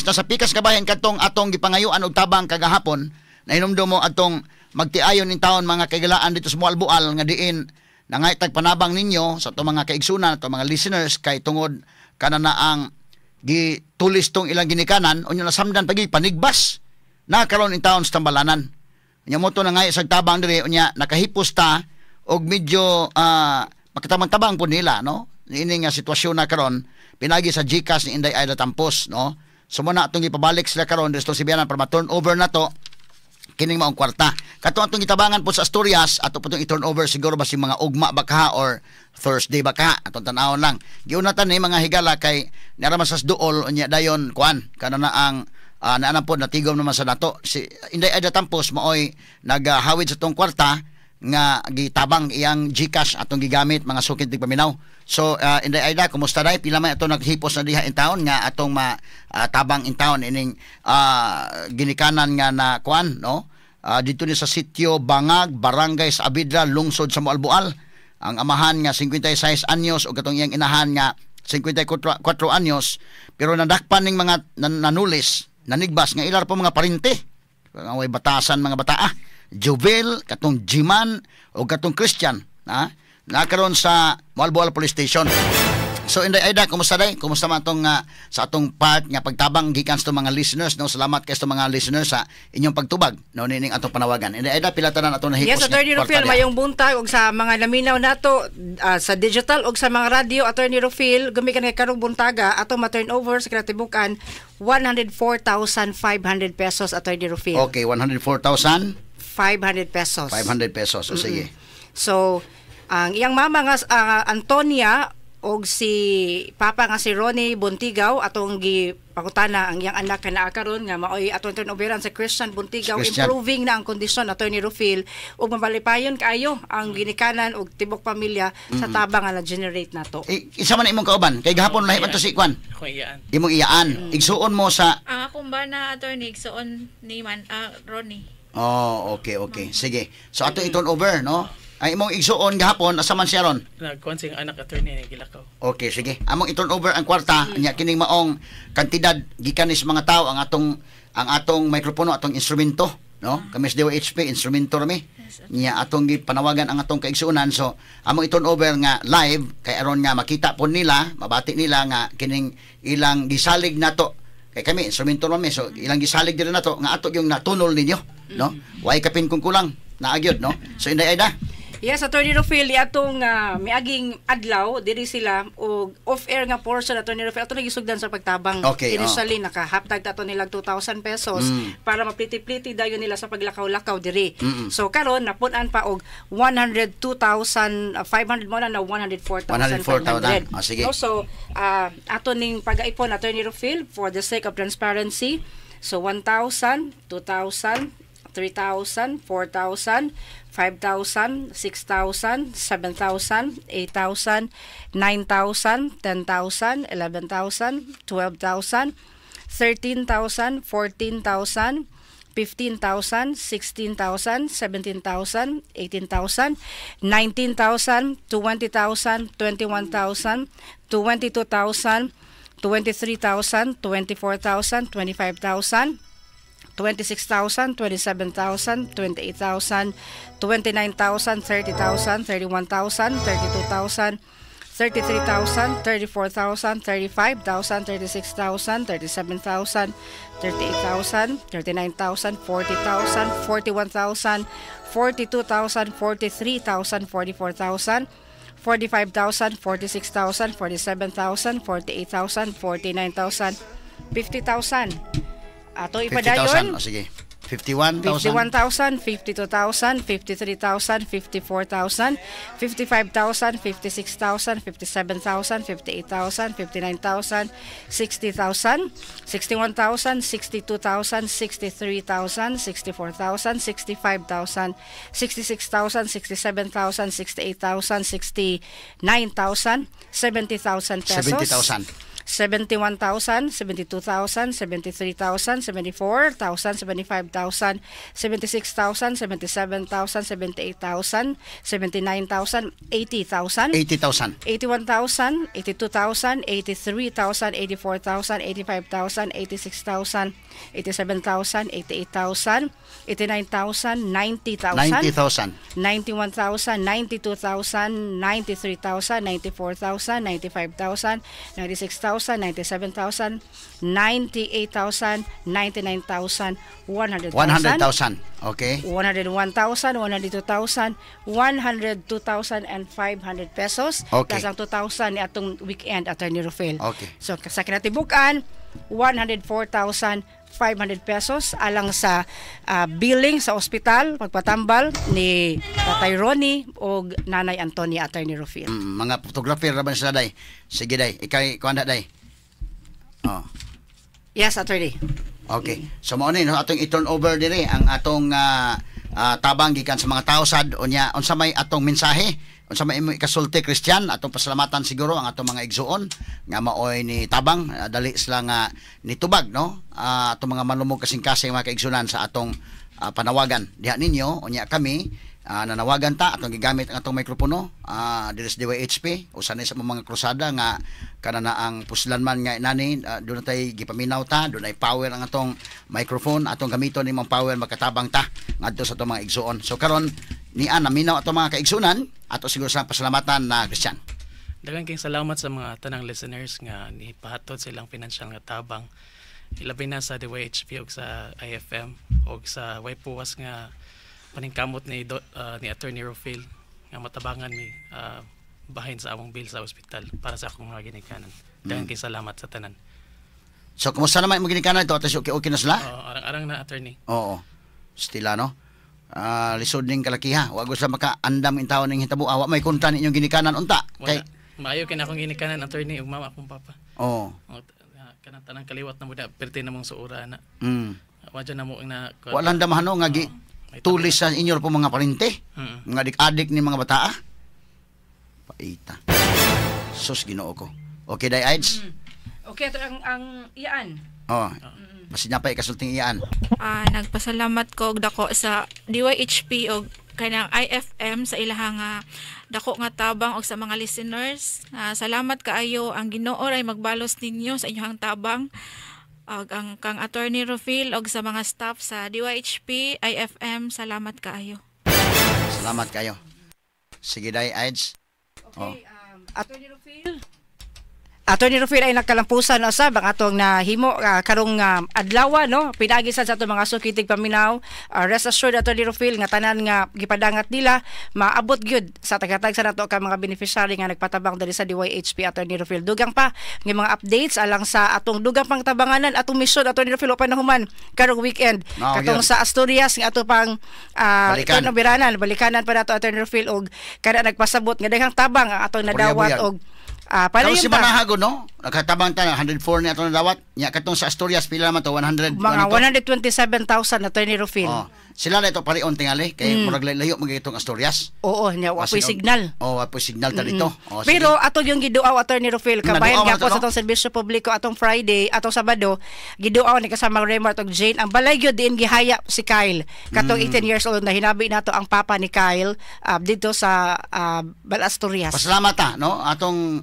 Nasa pikas kabahin katong atong gipangayuan og tabang kagahapon. Nahinumdum mo atong magtiayon ning taon, mga kaigalaan dito sa Moalboal, nga diin nangaytag panabang ninyo sa atong mga kaigsunan, atong mga listeners, kay tungod kana na ang gitulis tong ilang ginikanan, unya nasamdan pagi panigbas na karon in taon sa tambalanan. Unya mo to nangay sa tabang diri, unya nakahipos ta og medyo makatabang-tabang po nila, no, niini nga sitwasyon na karon pinagi sa GCash ni Inday Aida Tampos, no? So mo na atong ipabalik sila karon dito sa Sibianan para ma-turn over na to kining maong kwarta. Kato atong gitabangan po sa Asturias, ato po itong i-turn over siguro ba si mga ugma ba ka or Thursday ba ka, atong tanawon lang. Giunatan ni mga higala kay nara man sa duol, unya dayon kuan kana na ang naanan po natigom naman sa nato. Si Inday Aida Tampos maoy nagahawid sa tong kwarta nga gitabang iyang GCash atong gigamit, mga sukid tigpaminaw. So Inday Aida, kumusta day? Pila man ato naghipos na diha in town nga atong ma tabang in town ining ginikanan nga na kuan, no? Dito ni sa sitio Bangag, Barangay Saavedra, lungsod sa Moalboal. Ang amahan nga 56 anyos o katong iyang inahan nga 54 anyos, pero nadakpan ning mga nanulis, nanigbas nga ilar po mga parinte. Nga way batasan mga bataa. Jovel, katong Jiman o katong Christian, ha? Nakaroon sa Moalboal Police Station. So Inday Aida, kumusta day? Kumusta man atong sa atong part nga pagtabang gikan sa mga listeners, no? Salamat kay sa mga listeners sa inyong pagtubag, no, nining atong panawagan. Inday Aida, pila tanan atong nahipos Yes, nga Attorney kwarta Rufil, diha? Mayong buntag og sa mga naminaw nato sa digital og sa mga radyo, Attorney Rufil, gumikan kay karong buntaga ato ma-turn over sa Kratibukan 104,500 pesos, Attorney Rufil. Okay, 104,500 500 pesos. Pesos. O sige. So, ang iyang mama nga Antonia og si papa nga si Ronnie Buntigaw, atong gipangutana ang iyang anak kana karon nga maoy atong turnoveran sa Christian Buntigaw. Christian. Improving na ang kondisyon, Attorney Rufil, ug mabalipayon kaayo ang ginikanan og tibok pamilya sa tabang nga na-generate nato. Isa man imong kauban kay gahapon lahi man to si kwan. Ako iyaan. Imong iyaan. Igsuon mo sa Ang akong bana, Attorney, igsuon ni man, Ronnie. Oh, okay. Sige. So ato i-turn over, no? Ay imong igsuon gahapon asa man siya ron? Nagkuhan siyang anak, Attorney, nagilakaw. Okay, sige. Among i-turn over ang kwarta nya kining maong kantidad gikan is mga tao ang atong mikropono, atong instrumento, no? Kami sa DYHP instrumento rami. Nya atong gipanawagan ang atong kaigsuonan, so among i-turn over nga live kay aron nga makita po nila, mabati nila nga kining ilang gisalig nato kay kami instrumento rami, so ilang gisalig diri nato nga ato yung natunol ninyo, no? Way kapin kung kulang naagyod, no? So Inday Aida. Yes, Attorney Rufil, atong miaging adlaw diri sila og off-air nga portion, Attorney Rufil, ato nagisugdan sa pagtabang. Initially nakahaptag ta ato nilang 2,000 pesos para mapliti-pliti dayon nila sa paglakaw-lakaw diri. So karon napun-an pa og 102,500, mo na na 104,500. 104,000. Ah, sige. No, so ato ning pag-aipon, Attorney Rufil, for the sake of transparency. So 1,000, 2,000, 3,000, 4,000, 5,000, 6,000, 7,000, 8,000, 9,000, 10,000, 11,000, 12,000, 13,000, 14,000, 15,000, 16,000, 17,000, 18,000, 19,000, 20,000, 21,000, 22,000, 23,000, 24,000, 25,000, 26,000, 27,000, 28,000, 29,000, 30,000, 31,000, 32,000, 33,000, 34,000, 35,000, 36,000, 37,000, 38,000, 39,000, 40,000, 41,000, 42,000, 43,000, 44,000, 45,000, 46,000, 47,000, 48,000, 49,000, 50,000. Ato 50,000. ipadayon. O sige. 51,000. 51,000, 52,000, 53,000, 54,000, 55,000, 56,000, 57,000, 58,000, 59,000, 60,000, 61,000, 62,000, 63,000, 64,000, 65,000, 66,000, 67,000, 68,000, 69,000, 70,000 pesos. 70,000. 71,000, 72,000, 73,000, 74,000, 75,000, 76,000, 77,000, 78,000, 79,000, 80,000, 80,000. 81,000, 82,000, 83,000, 84,000, 85,000, 86,000, 87,000, 88,000, 89,000, 90,000, 90,000. 91,000, 92,000, 93,000, 94,000, 95,000, 96,000, 97,000, 98,000, 99,000, 100,000, 100,000. Okay. 101,000, 102,000, 102,500 pesos. Okay. Plus ang 2,000 ni atong weekend, Attorney Rufil. Okay. So sa kinatibukan, 104,500 pesos alang sa billing sa ospital, pagpatambal ni Tatay Ronnie o Nanay Antonia, Attorney Rufil. Mga photographer ra ba sila day? Sige day, ikay kuan day. Oh. Yes, Attorney. Okay. So mao ni no, atong i-turn over dire ang atong tabang gikan sa mga tao sad unya unsa may atong mensahe, unsa may imo ikasulti, Christian? Atong pasalamatan siguro ang atong mga igsuon nga maoy ni tabang, dali sila nga nitubag no, atong mga malumog kasing-kasing mga kaigsunan sa atong panawagan diha ninyo. Unya kami nanawagan ta, atong gigamit ang atong mikropono diri sa DYHP usa ni sa mga krusada nga kana na ang puslan man nga nani, doon na tay gipaminaw ta, doon ay power ang atong microphone, atong gamiton nimong power makatabang ta ngadto sa atong mga igsuon. So karon niya naminaw atong mga kaigsunan, ato siguro sa pasalamatan na Christian. Daghang kayong salamat sa mga tanang listeners nga nipahatod sa ilang financial nga tabang. Ilabi na sa DYHP og sa IFM og sa way puwas nga paningkamot ni Attorney Rufil nga matabangan mi bahin sa among bill sa ospital para sa akong mga ginikanan. Daghang kayong salamat sa tanan. So kumusta naman imong ginikanan ito? Atos okay, okay na sila? Oo, arang-arang na, Attorney. Oo. Stila no. Lisod ning kalakiha. Wa gusto makaandam in taon ning hitabo. Wa may kontra ninyong ginikanan unta. Wala. Kay Maayo kay na akong ginikanan, Attorney, ug mama akong papa. Oo. O, kanang tanang kaliwat na mo da perti na mong suura na. Wa dyan na mo ang na Wala damahan no nga gi May tulis sa inyo po mga parente. Mga adik-adik ni mga bataa. Paita. Sus Ginoo ko. Okay day Aids. Okay, ito ang iyaan. Oh. Basin na pa ikasulting iyaan. Nagpasalamat ko og dako sa DYHP og kanang IFM sa ilahang dako nga tabang og sa mga listeners. Salamat kaayo, ang Ginoo ay magbalos ninyo sa inyong tabang. Og ang kang Attorney Rufil og sa mga staff sa DYHP, IFM, salamat kaayo. Salamat kayo. Sige day Aids. Okay, Attorney Rufil. Attorney Rufil ay nakalampusan na usab ang atong nahimo karong adlaw no, pinaagi sad sa atong mga sukitig paminaw. Rest assured, Attorney Rufil, nga tanan nga gipadangat nila maabot gyud sa tagatag sa nato ka mga beneficiary nga nagpatabang diri sa DYHP, Attorney Rufil. Dugang pa nga mga updates alang sa atong dugang pang tabanganan atong mission, Attorney Rufil, upan na human karong weekend No, katong yun. sa Asturias nga ato pang Balikan. biranan, balikanan pa nato, Attorney Rufil, og kada nagpasabot nga daghang tabang ang atong nadawat Buyag. og Karon padayon si pa. Manahago no, nakatabang ta 104 ni atong nadawat. Nya katong sa Asturias pila naman to? 100 Mga ano to? 127,000, Attorney Rufil. Oh, sila na ito parion tingali kay murag layo man itong Asturias. Oo, nya wa po'y Basin og- signal. Oh, wa po'y signal ta dito. Oh, sige. Pero ato yung giduaw, Attorney Rufil, kabayan Naduaw man gyapon to, sa no? atong serbisyo publiko atong Friday, atong Sabado, giduaw ni kasama Raymart og Jane ang balay gyud diin gihaya si Kyle. Katong 18 years old na hinabi nato ang papa ni Kyle dito sa Bal Asturias. Pasalamat ta no atong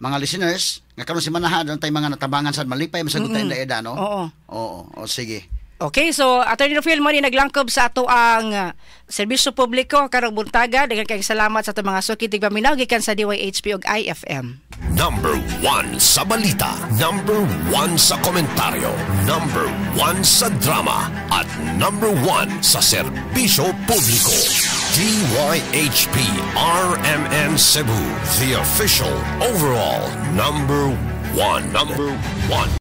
mga listeners nga karon si Manaha doon tay mga natabangan sad malipay masagot mm -hmm. eda no. Oo. Oo, o sige. Okay, so Attorney Rufil mo ni naglangkob sa ato ang serbisyo publiko karong buntaga. Daghang kayong salamat sa atong mga suki tigpaminaw gikan sa DYHP ug IFM. Number 1 sa balita, number 1 sa komentaryo, number 1 sa drama, at number 1 sa serbisyo publiko. DYHP RMN Cebu, the official overall number 1. Number 1.